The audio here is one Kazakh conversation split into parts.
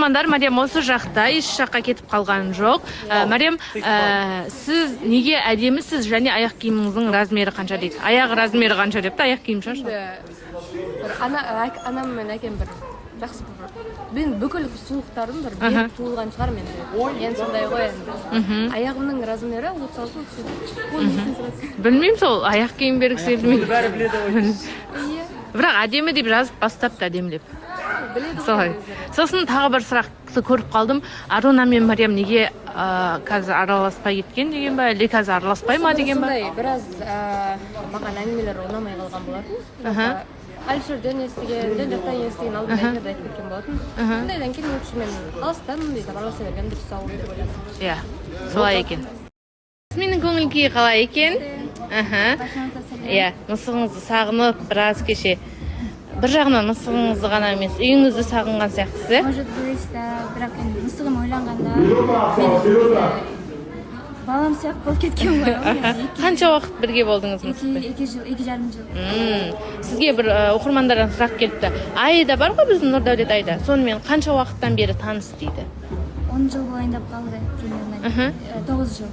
Мамандар, Мариям осы жақта, еш жаққа кетіп қалған жоқ. Мариям, сіз неге әдемісіз және аяқ киіміңіздің размері қанша дейді? Аяқ размері қанша депті, аяқ киім шығар сол. Енді бір ана анам мен әкем бір жақсы, бір мен бүкіл сұлулықтарым бір беріп туылған шығар менде енді, сондай ғой енді. Аяғымның размері 36, 37. Оны несін сұрайсың? Білмеймін, сол аяқ киім бергісі келмейді. Бәрі біледі ғой. Иә. Бірақ әдемі деп жазып бастапты, әдемілеп. Біледі ғой Солай. өздері. Сосын тағы бір сұрақты көріп қалдым: Аруна мен Мариям неге қазір араласпай кеткен деген ба, әлде қазір араласпай ма деген ба? Сондай біраз маған әңгімелер ұнамай қалған болатын. Жалпы Әлішерден естіген, жан жақтан естіген, алдында эфирде айтып кеткен болатын. Ондайдан кейін лучше мен алыстан бүйтіп араласа берген дұрыс ау деп ойладым. Иә, солай екен. Менің көңіл күйі қалай екен? Иә, мысығыңызды сағынып біраз кеше, бір жағынан мысығыңызды ғана емес, үйіңізді сағынған сияқтысыз, иә? Может быть, да, бірақ енді мысығым ойланғанда мен енді балам сияқты болып кеткен ғой енді. Қанша уақыт бірге болдыңыз мысықпен? 2 жыл, 2,5 жыл. Сізге бір оқырмандардан сұрақ келіпті. Айда бар ғой, біздің Нұрдәулет Айда, сонымен қанша уақыттан бері таныс дейді? 10 жыл болайын деп қалды примерно. 9 жыл.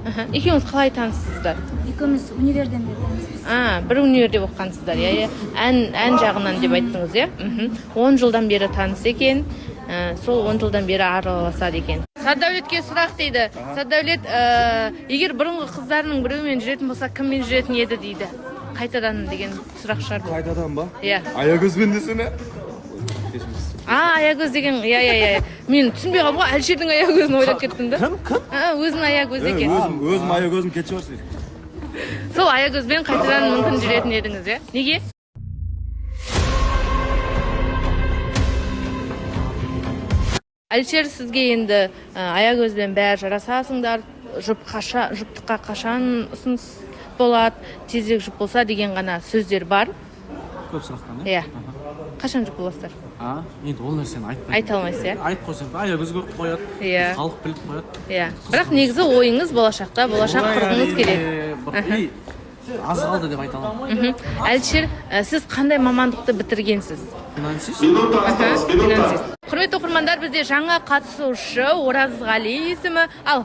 Екеуіңіз қалай таныссыздар? Екеуміз универден бері таныспыз. А, бір универде оқығансыздар, иә? Ән жағынан деп айттыңыз, иә. 10 жылдан бері таныс екен. Сол 10 жылдан бері араласады екен. Садәулетке сұрақ дейді. Садәулет, егер бұрынғы қыздарының біреуімен жүретін болса, кіммен жүретін еді дейді. Қайтадан деген сұрақ шығар бұл. Қайтадан ба? Иә. Аягөзбен десене. А, Аягөз деген, иә, иә, иә, мен түсінбей қалдым ғой, Әлішердің Аягөзін ойлап кеттім да. Кім, кім? А, өзінің Аягөз екен. Өзім Аягөзім кетші барсын. Сол Аягөзбен қайтадан мүмкін жүретін едіңіз, иә? Неге? Әлішер, сізге енді Аягөзбен бәрі жарасасыңдар, жұп қаша, жұптыққа қашан ұсыныс болады, тезірек жұп болса деген ғана сөздер бар. Көп сұрақтан, иә? Иә, қашан жұп боласыздар? А, енді ол нәрсені айтпаймын. Айта алмайсыз, иә? Айтып қойсам, Аягөз көріп қояды. Иә. Халық біліп қояды. Иә, бірақ негізі ойыңыз болашақта болашақ Олай құрғыңыз әрине, келеді. бір аз қалды деп айта аламын. Әлішер, сіз қандай мамандықты бітіргенсіз? Финансист. Финансист. Құрметті оқырмандар, бізде жаңа қатысушы Оразғали есімі. Ал,